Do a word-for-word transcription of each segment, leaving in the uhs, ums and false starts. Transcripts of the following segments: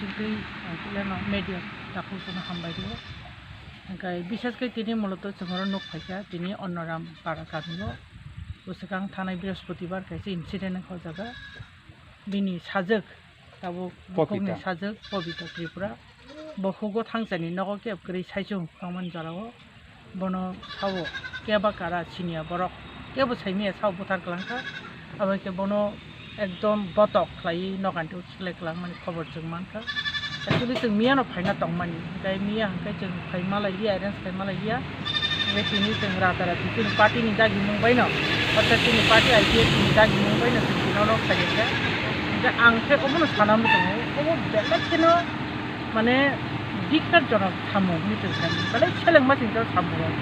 Tei ang khe media takhuk jono hambai rio. Hingkhe bishesh khe tini muloto chwng oro nuk phaikha tini Onnoram para kamio. Bwswkang thanai Brihospatibar kaisa incident wngkha o jaga. Bini sajwk tabuk bukhukni Popita. Sajwk Pobita Tripura. Bo hugo thangchani nogo kebo kwrwi saichung tongmani jorao. Bono sao keba kara siniya borok kebo saimaya sao buthar kwlangkha. Abo khe bono ekdom botok khlaiwi nokanti uchi khlai kwlangmani khobor chwng mankha. Actually chwng miyano phaina tongmani, tei miya hwnkhe chwng phai malai liya, arrange khai malai liya. Hwnkhe tini chwng rata rati chini party ni dagi mung baino, orthat chini party I P F ni dagi mung baino chwng tini oro phai rwkha. Hwnkhe ang khe obono sana muchungo, obo belai kheno mane bikar jonok samung hinwi chwng sai mano. Belai selengma chwng jora samung rok.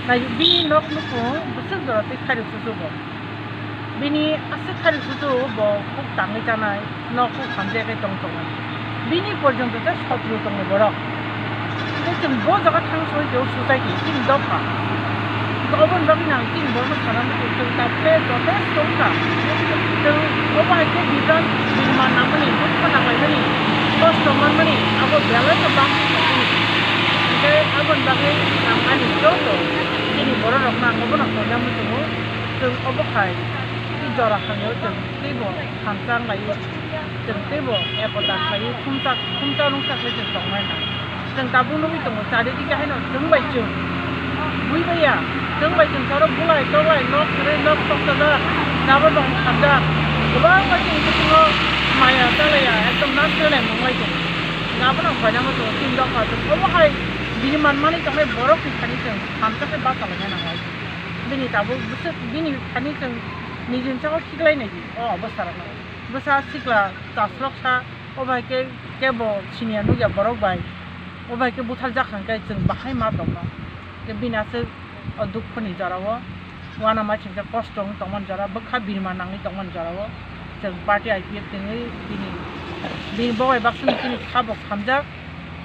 Nai bini nok nukhung bwswk jora tei khairok susu bo. Bini aswk khairok susu bo kuk tangwi chanai, nok kuk hamjak khe tong tongo. Bini porjonto tei sotro tongo borok. Tei chwng bo jaga thang soi khe o society chini dopha. Oboni bagwi nang chini borokno sana muchung chwng ta khe jotesto wngkha. Chwng obo hai khe bijan birma nangmani, dukha nanglaimani, kosto manmani abo belai no bangwi tongmani. Hwnkhe aboni bagwi ang ani joto chini borok rokno ang obono koina muchungo. Chwng obo hai tei jora hamya o chwng teibo hamchang lai o. Chwng teibo ekota khlaiwi thumsa, thumsa rungsa khlai chwng tongmani nang. Chwng tabuk nugwi tongo, chari digi haino chwng bai chwng bui bai ya, chwng bai chwng charo bulai toklai nok kwrwi nok tokjak, jabra bang khamjak, kwbangma chwng bisingo maya chalaiya, ekdom nak chalai mung lai tongo. Abono koinama tongo chini dopha chwng obo hai bini manmani tongnai borok ni thani chwng hamjakhe bachalaina nang lai. Bini tabuk bwswk bini thani chwng nijini chakao khiklai nai di o obostha rokno. Bwsa sikla chasloksa, obo hai khe kebo siniya nukya borok bai, obo hai khe butharjak hwnkhe chwng bahai ma tongno. Khe bini aswk o dukhu ni jora o, uanama chwngsa kosto wng tongmani jora, bwkha birma nangwi tongmani jora o, chwng party I P F tongwi bini, bini bobai baksa ni chini kha bo khamjak,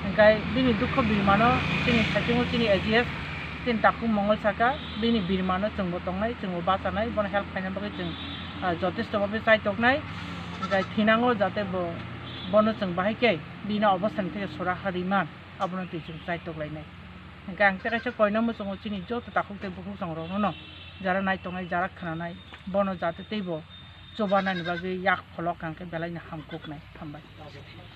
hwnkhe bini dukhu birma no chini saichung o chini A G S chini takhuk Mongol saka, bini birma no chwng bo tongnai, chwng bo bachanai, bono help khaina bagwi chwng ah, jotesto bhabe chaitoknai, hwnkhe thinango jate bo, bono chwng bahai khe bini obostha ni theke sora harwi man, abono twi chwng chaitok lainai. Hwnkhe ang tei kaisa koina muchungo chini joto takhuk tei bukhuk chwng rokno no, jara nai tongnai, jara khnanai, bono jate teibo chubanani bagwi yak pholok hwnkhe belai no hamkuknai. Hambai.